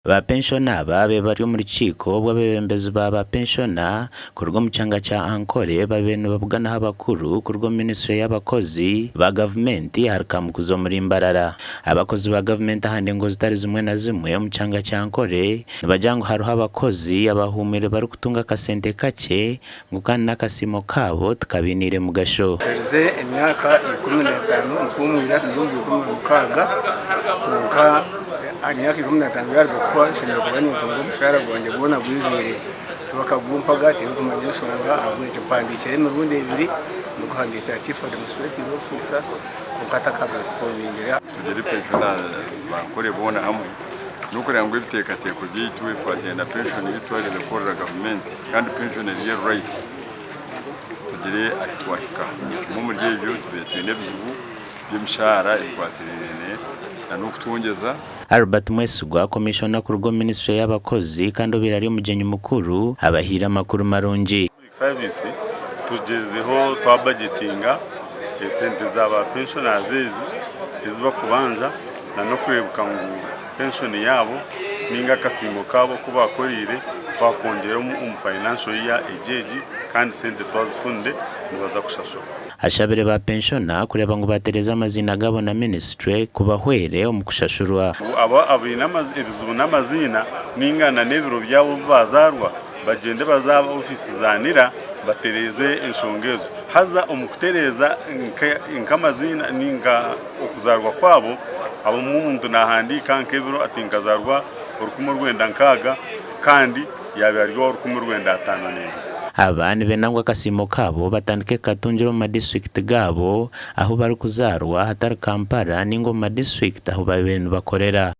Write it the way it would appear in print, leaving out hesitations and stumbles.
Ba penshona aba babaire bari omu rukiiko obu abeebembezi ba ba penshona kuruga omu kyanga kya Ankole babaire nibabuganaho abakuru kuruga omu minisitule y'abakozi ba gavumenti ahari Kamukuzi omuri Mbarara. Abakozi ba gavumenti aha ndengo zitari zimwe na zimwe omu kyanga kya Ankole nibagira ngu hariho abakozi abahuumwire barikutunga akasente kakye ngu kandi n'akasiimo kaabo tikabainiire mugasho. Mperize emyaka 15 mpumwire hati ndi omu 16 kwonka emyaka 15 yaaruga kuhwa nshemereire kuba nintunga omushaara gwangye gwona gwijwire tibakagumpaga tindikumanya enshonga ahabw'enki. Mpandiikire emirundi ebiri ndikuhandiikira Chief Administrative Officer kwonka takaresipondingire. Tugire penshoni bankore boona hamwe n'okureba ngu ebiteekateeko byaitu ebikwatiraine na penshoni ebi twaherize kukorera gavumenti kandi penshoni eri right tugire ahi twahika. Kimwe omuri ebyo tubaire twine ebizibu by'emishaara ebikwatiraine n'okutwongyeza. Albert Mwesigwa, Komishona kuruga omu minisitule y'abakozi kandi obaire ari omugyenyi mukuru abahaire amakuru marungi. Public Service tugyerizeho twa budgetinga esente za ba pensioners ezi ezibakubanja na n'okurebuka ngu pension yaabo ninga akasiimo kaabo aku bakoreire twakongyera omu financial year egi egi kandi sente twazifunire nibaza kushashurwa. Ashabire ba penshona kureeba ngu batereeza amaziina gaabo na minisitule kubahwere omu kushashurwa. Ngu abo abaine ebizibu n'amaziina ninga na n'ebiro byabo obu bazaarwa Bagyende baze aha ofiisi za nira batereeze enshonga ezo. Haza omu kutereeza nk'amaziina ninga okuzaarwa kwabo, abamwe omuntu naahandiika nk'ebiro ati nkazaarwa 1960 kandi yaabaire ari owa 1952. Aba nibenda ngu akasiimo kaabo batandike kukatungira omu madisiturikiti gaabo ahu barikuzaarwa hatari Kampala ninga omu madisiturikiti ahu babaire nibakorera.